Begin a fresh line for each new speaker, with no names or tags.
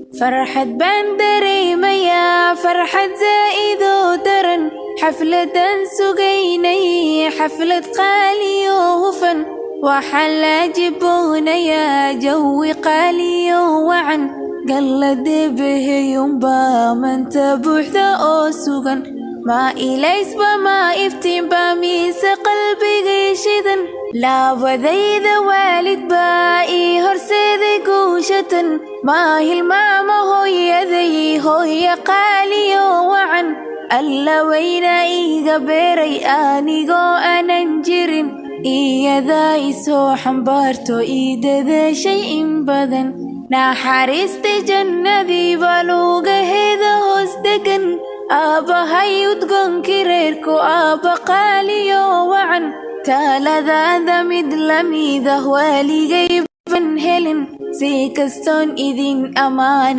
Farxad baan dareemayaa, farxad zaa'idoo daran. Xafladan sugaynay, xaflad qaaliyo hufan. Waxaan la jiboonayaa jawi qaaliyo wacan. Galladebeheyunbaa manta buuxda oo sugan. Ma ilaysba, ma iftiinba, mise qalbigii shidan? Laabadayda waalid baa ii horseeday guushatan. Maa hilmaama hooyaday, hooya qaaliyo wacan. Alla weyna iiga beeray anigoo aanan jirin. Iyadaa isoo xambaarto, ii dadaashay in badan. Naxariista jannadii baa lugaheeda hoos degan. Aabbahay udgoonkii reerku, aabba qaaliyo wacan. Taaladaada mid lamid ah waligay ban helin, si kastoon idin ammaana.